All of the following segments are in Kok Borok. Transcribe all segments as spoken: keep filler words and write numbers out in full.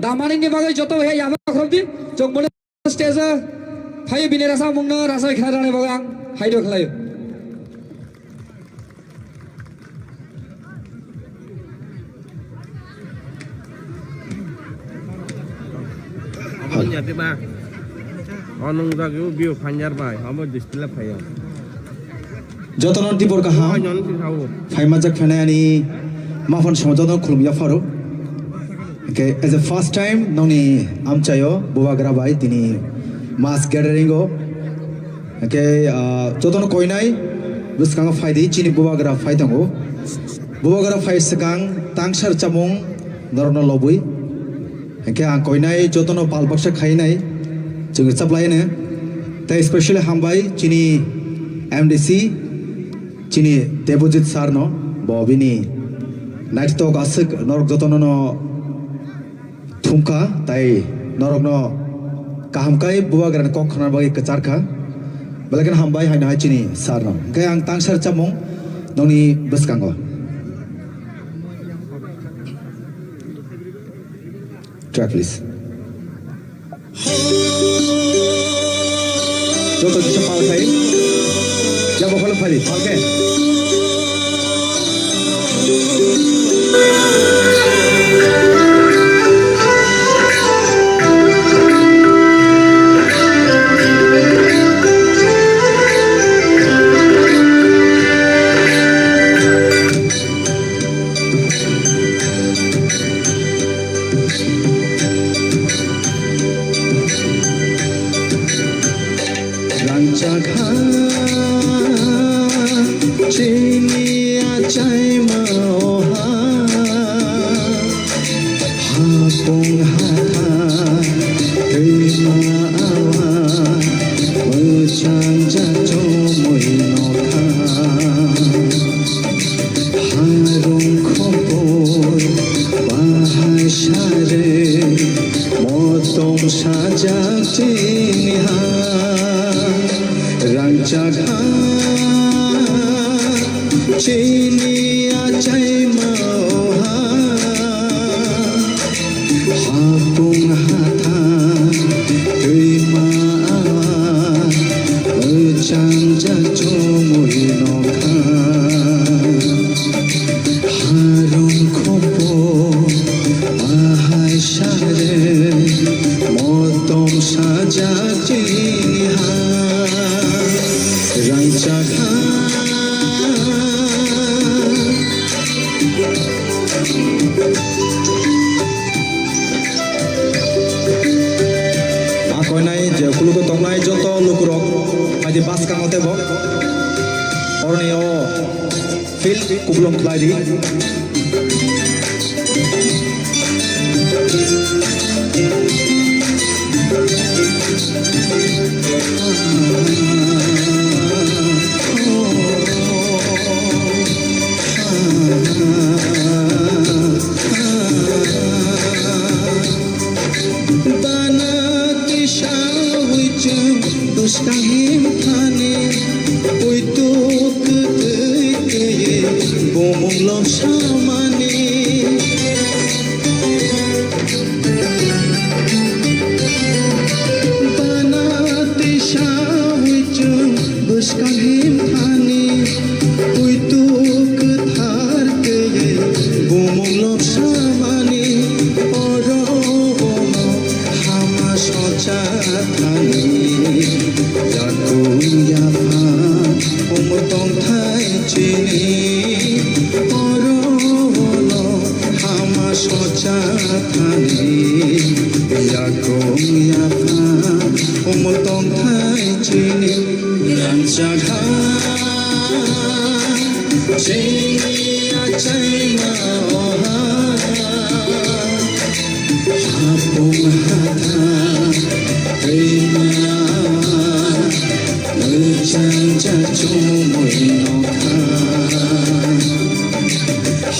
Tamani ni bagwi joto hai yama khorok di, chwng bono stage o phai bini rasa mungno rasa khlai rani bagwi ang hai do khlai. Hal. Onung jagwi view phanjar bai, abo display phaio. Jotono tibor kaham. Phai majak phainai ani maphon sama jotono khulum yapharo. Okay, as a first time nongni amchaio bubagra bai tini mass gathering o. Okay, ah, jotono koinai bwskango phaidi chini bubagra phai tongo. Bubagra phai swkang tangsar chamung norokno lobwi. Hingke ang koinai jotono pal baksa khainai chwng chaplaino. Tei specially hambai chini M D C, chini Debojit sir no, bo bini naithotok aswk norok jotono no thumkha, tei norokno kaham kai bubagrani kok khna bagwi kwcharkha. Belai kheno hambai haino hai chini sir no. Hingke ang tangsar chamung nongni bwskango. Track, please. Joto kisa pal khai. Jabo kholo phali, pal khe. Rangchak ha chini achaima oha, hapung hatha twima awa, mwchang jak chomui nokha. Harung khopor bahai sare, motom sajak chini ha. Rangchak ha chini achaima oha. Hapung hatha twima awa, mwchang jak chomui nokha. Harung khopo ahai sare, motom sajak chini ha. Rangchak ha. A koinai je kulugo tongnai joto lukurok, haidi bwskango tebo. Oroni o field kublung khlai di. Bana tisa wi chwng bwskang himthani, ui tuk kwtwi twi bumung lobsamani. Bana tisa wi chwng bwskang himthani, ui tuk kwthar twi bumung lobsamani. Oro bono hama socha thani, yakung yapha umor tongthai chini. Oro bono hama socha thani, yakung yapha umor tongthai chini. Rangchak ha chini achaima oha. Hapung hatha twima, mwchang jak chomui nokha.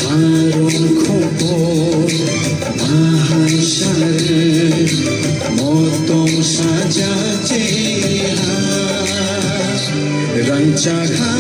Harung khopo bahai sare, motom sajak chini ha. Rangchak ha.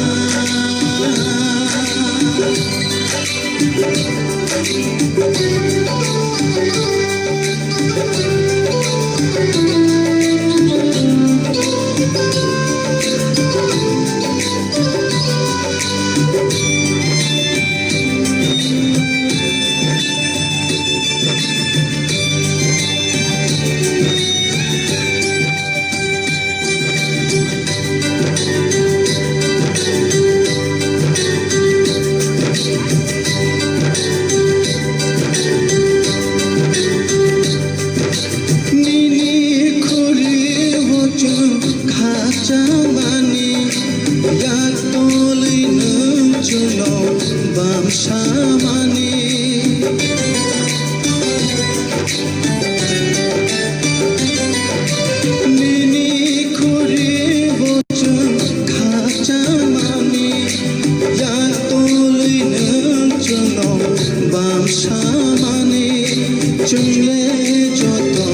Joto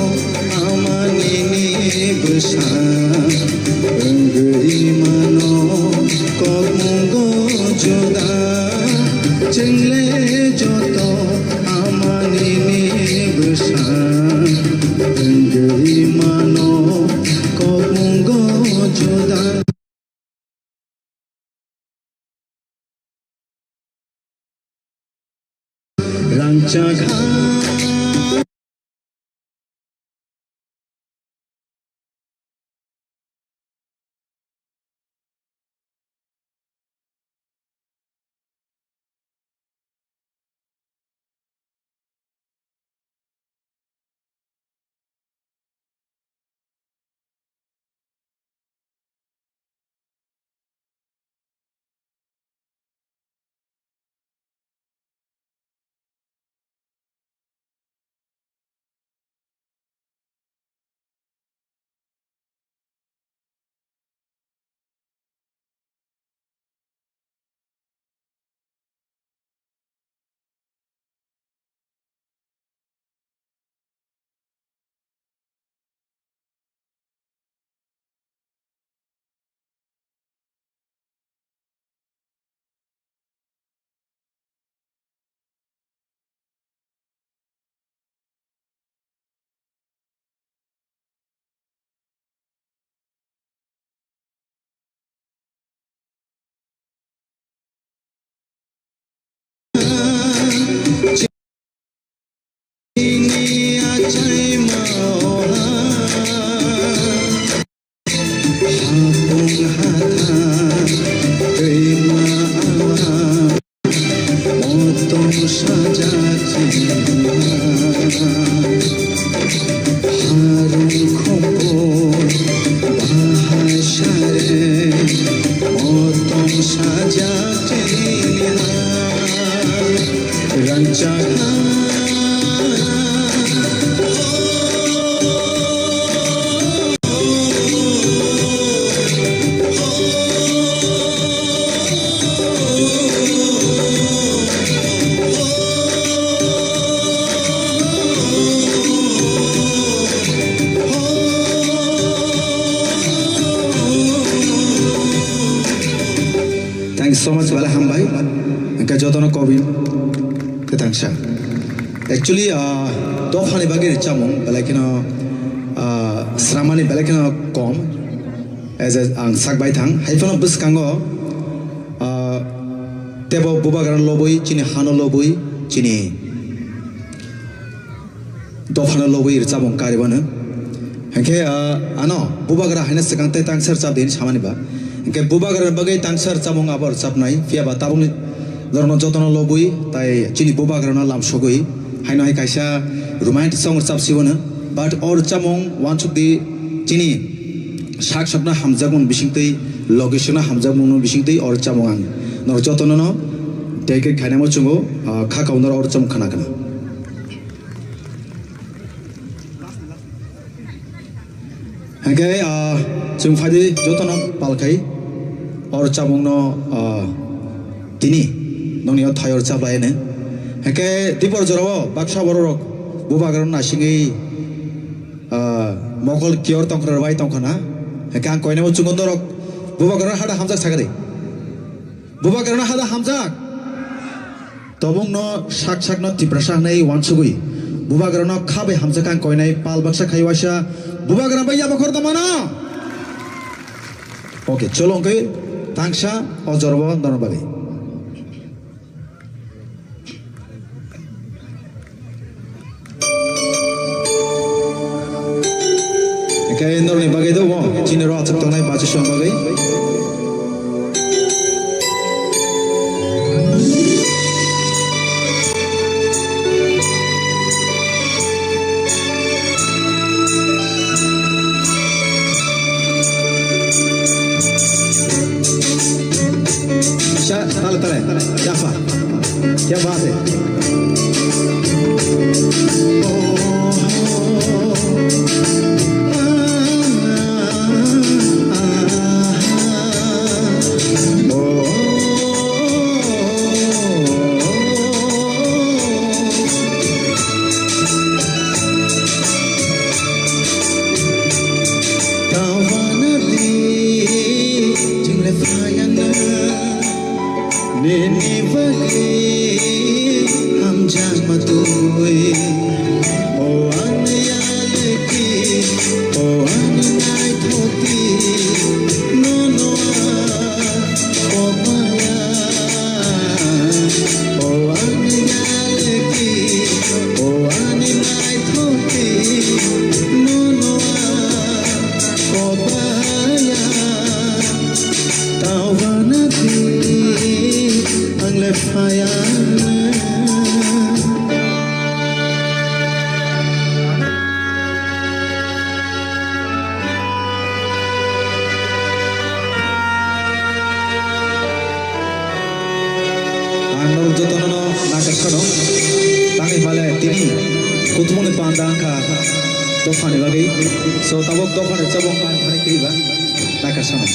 ama nini bwsa wngwi mano, kokmungo juda. Chwngle joto ama nini bwsa wngwi mano, kokmungo juda. Rangchak ha. Hapung hata twima awa, motom sajak chini ha. Harung khopor bahai sare, motom sajak chini ha. Rangchak ha. Thank you so much, belai hambai. Hwnkhe jotono kobi kwthangsa. Actually, ah, dophani bagwi chamung belai kheno, ah, sramani belai kheno kom. As a, ang sak bai thang. Hai phano bwskango, ah, tebo bubagra lobwi, chini hano lobwi, chini dophano lobwi rwchapmung karibano. Hinkhe, ah, ano bubagra haino swkang tei tangsa rwchap di hinwi samani ba. Hinkhe bubagra bagwi tangsa rwchapmung abo rwchapnai, phiya ba tabukni norokno jotono lobwi tai chini bubagrano lamsogwi haino hai kaisa romantic song rwchap sibono. But o rwchapmung uansuk di chini sak sakno hamjakmung bisingtwi, location no hamjakmung no bisingtwi o rwchapmung ang norok jotono no dedicate khainai muchungo, ah, kha kauna o rwchapmung khna khna. Hinkhe, ah, chwng phaidi jotono pal khai, o rwchapmungno, ah, tini nokni o thai o rwchap lai hwnwi. Hinkhe dipor jorao baksa bororok bubagrano naisingwi, ah, mokol kiyor tongkhra rwbai tongkha na. Hinkhe ang koinai muchungo norok bubagrano hada hamjak sakha di. Bubagrano hada hamjak. Tobongno sak sakno Tiprasa hwnwi uansugwi bubagrano kha bai hamjak ang koinai pal baksa khai waisa bubagra bai yabakhor tongmano. Okay, cholo hwnkhe tangsa o jorabo norok bagwi. Hwnkhe norokni bagwi do bo, chini rok achuk tongnai bachusong bagwi. Sa, tale, tale, yafa. Kya baat hai? Dophani bagwi, so tabuk dophani chabang ang thani kri ba, naikha sono.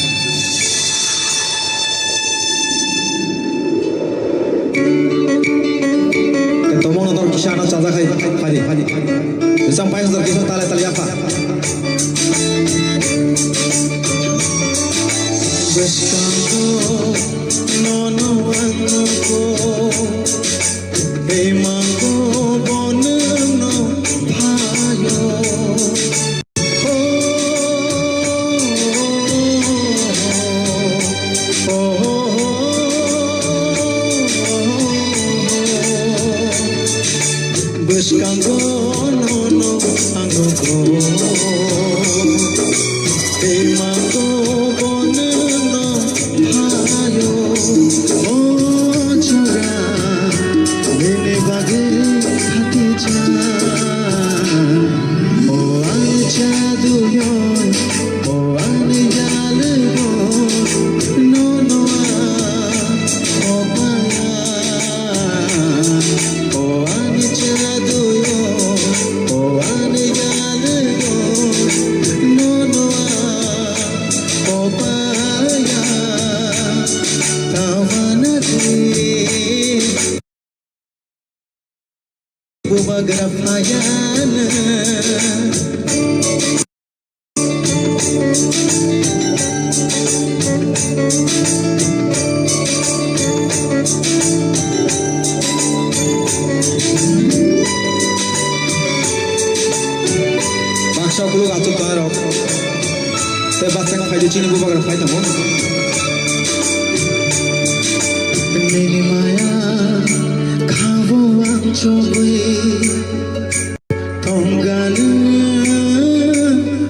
Tobong no dor kisa ano chajakhai, phadi, phadi. Bisang pai dor kisa tale tale yapha. Bwskango nono ang nugo, tei mango bo nwngno phaio. Bwskango nono ang nugo, tei mango bo nwngno phaio. O jora nini bagwi khati cha. O ani chaduyo, o ani jalugo, nono ang kopaya. O ani chaduyo, o ani jalugo, nono ang kopaya. Tawana di. Bubagra phayana. Baksa kuluk achuk tanai rok. Tei baksa khaidi chini bubagra phai tongo. Nini maya khabo ang chobwi tongani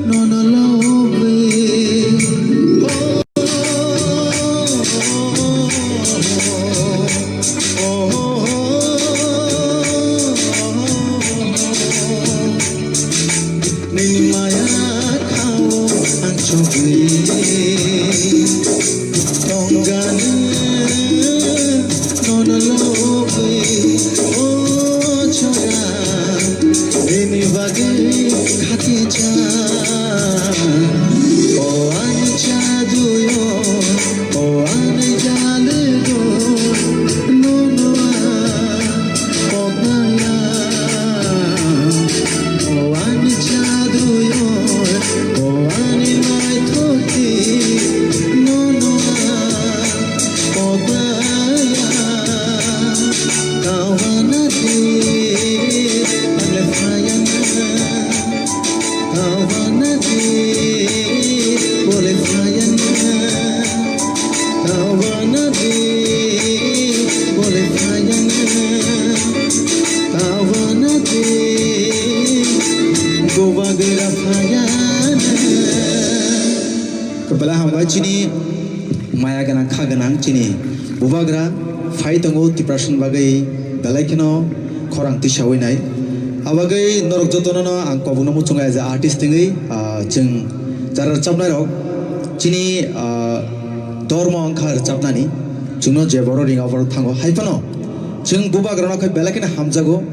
nono lobwi. Nini maya khao ang chobwi tongani nono lobwi. O chora nini bagwi khati cha. O ani chaduyo, o ani jalugo, nono ang kopaya. O ani chaduyo, o ani naithokti, nono ang kopaya. Kawana di, ang le phayana. Kawana di, bole phayana. Kawana di, bole phayana. Kawana di, bubagra phayana. Kebela hambai chini maya gwnang kha gwnang chini bubagra phai tongo Tiprasani bagwi belai kheno khorang tisawi nai. Abagwi norok jotono no ang kobokno muchungo as a artist wngwi, ah, chwng jara rwchapnai rok chini, ah, dormo wngkha rwchapnani, chwngno je boro ringa boro thango hai phano chwng bubagrano khe belai kheno hamjago.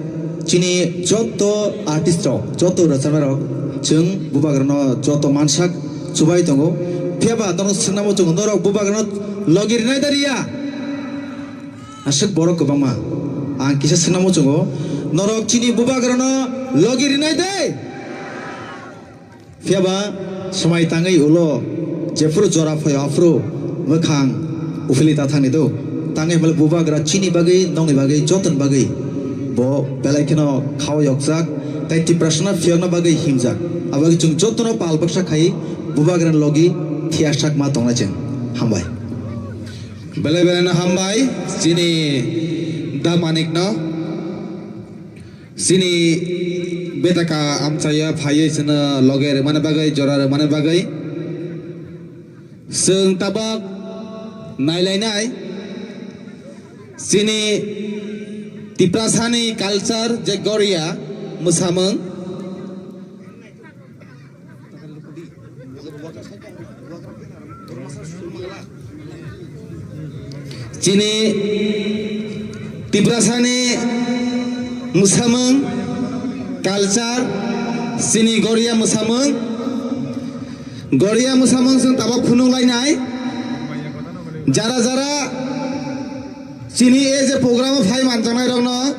Chini joto artist rok, joto rwchapnai rok chwng bubagrano joto mansak chubai tongo. Phiya ba norok swngna muchungo, norok bubagrano logi rinai da riya? Aswk borok kwbangma. Ang kisa swngna muchungo, norok chini bubagrano logi rinai de? Phiya ba swmai tangwi ulo jephuru jora phaio aphuru mwkhang uphili ta thangni do. Tangwi hwnba le bubagra chini bagwi, nokni bagwi, jotoni bagwi bo belai kheno khao yokjak tei Tiprasano phiyokna bagwi himjak. Abagwi chwng jotono pal baksa khai bubagrani logi thiyarsak ma tongnai chwng. Hambai. Belai belai no hambai chini Da Manik no. Chini betaka amchaya phaiwi chwngno loge rwmani bagwi, jora rwmani bagwi. Chwng tabok nailainai chini Tiprasani culture je Goria mwsamung. Chini Tiprasani mwsamung, culture, Chini Goria mwsamung, Goria mwsamung chwng tabuk phunuk lainai. Jara jara chini e je program o phai manjaknai rokno